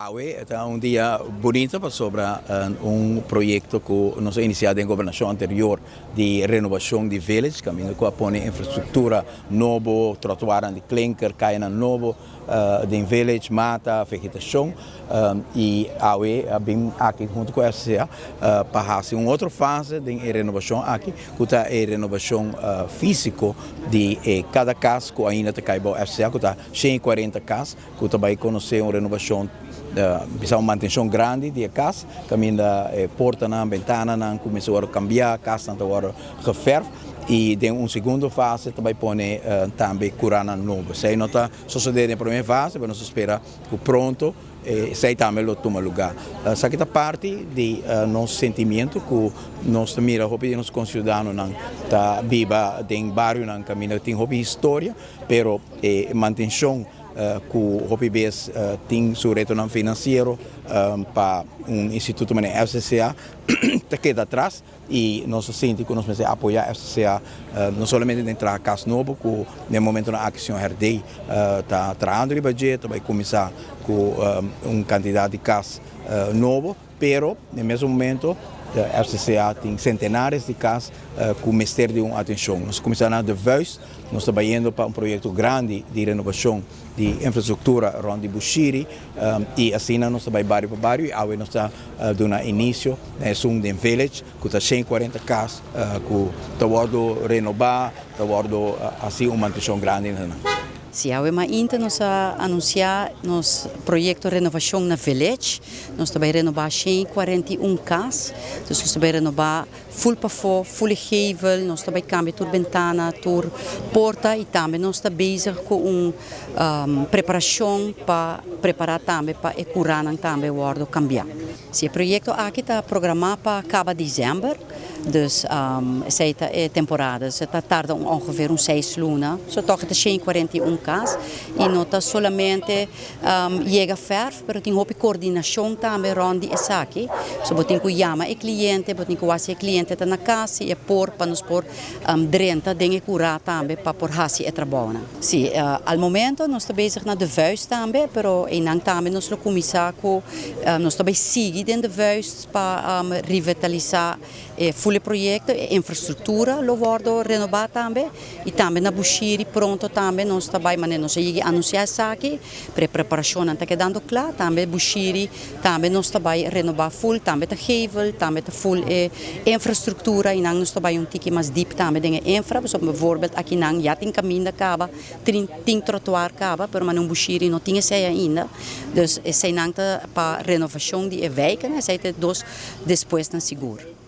Awe ta un dia bunita pasobra un proyecto cu nos a inicia den gobernacion anterior di renovacion di Village, caminda cu a pone infrastructura nobo, trotuarnan di klinker, cayanan nobo den Village, mata, vegetacion y awe a bin aki hunto cu FCCA pa haci un otro fase den e renovacion aki cu ta e renovacion fisico di e cada cas cu ainda ta cay bao FCCA cu ta 140 cas ku ta bai konosé un renobashon, bisa un mantenshon grandi di e kas, kaminda e portanan, bentananan kuminsá wòrdu kambiá, kasnan ta wòrdu geferf i den un segundo fase ta bai pone tambe kuranan nobo. Esei no ta sosodé den e promé fase, pero nos ta spera ku pronto esei tambe lo tuma lugá. Esaki ta parti di nos sentimiento ku nos ta mira hopi di nos konsiudadanonan ta biba den barionan kaminda tin hopi historia, pero e mantenshon ku hopi bes tin su retonan finansiero pa un instituto manera FCCA ta keda atras i nos ta sinti ku nos mester apoyá FCCA no solamente den traha kas nobo ku den momentonan aki señor Herdey ta trahando riba dje ta bai kuminsá ku un kantidat di kas nobo. Pero, den mesun momento, FCCA tin centenares di cas cu mester di un atencion. Nos a cuminsa na De Vuist, nos ta bayendo pa un proyecto grandi di renovacion di infrastructura rond di Bushiri y asina nos ta bay bario pa bario y awe nos ta duna inicio na esun den Village cu ta 140 cas cu ta wordo renoba, ta wordo haci un mantencion grandi na nan. Si awe mainta nos a anuncia nos proyecto renovacion na Village. Nos ta bay renoba 141 cas. Dus nos ta bay renoba full pafo, full e gevel, nos ta bay cambia tur bentana, tur porta y tambe nos ta bezig cu un preparacion pa prepara tambe pa e curanan tambe wordo cambia. Si e proyecto aki ta programa pa caba december, dus esey ta e temporada, dus e ta tarda un ongeveer un seis luna, so toch e ta 141 cas y no ta solamente yega verf, pero tin hopi coordinacion tambe rond di esaki. So bo tin cu yama e cliente, bo tin cu wak si e cliente ta na cas, si e por pa nos por drenta den e cura tambe pa por haci e trabounan. Si, al momento nos ta bezig na De Vuist tambe, pero eynan tambe nos lo cuminsa cu nos ta bay sigui den De Vuist pa revitalisa e full e proyecto, e infrastructura lo wordo renoba tambe y tambe na Bushiri pronto tambe nos ta bay manera nos a yegi anuncia esaki, pero e preparacionnan ta kedando cla, tambe Bushiri tambe nos ta bay renoba full, tambe ta gevel, tambe ta full e infrastructura y nan nos ta bay un tiki mas diep tambe den e infra, pasobra bijvoorbeeld akinan ya tin caminda caba, tin trottoir caba, pero manera un Bushiri no tin esey ainda, dus eseynan ta pa renovacion di e wijken, esey ta e dos despuesnan sigur.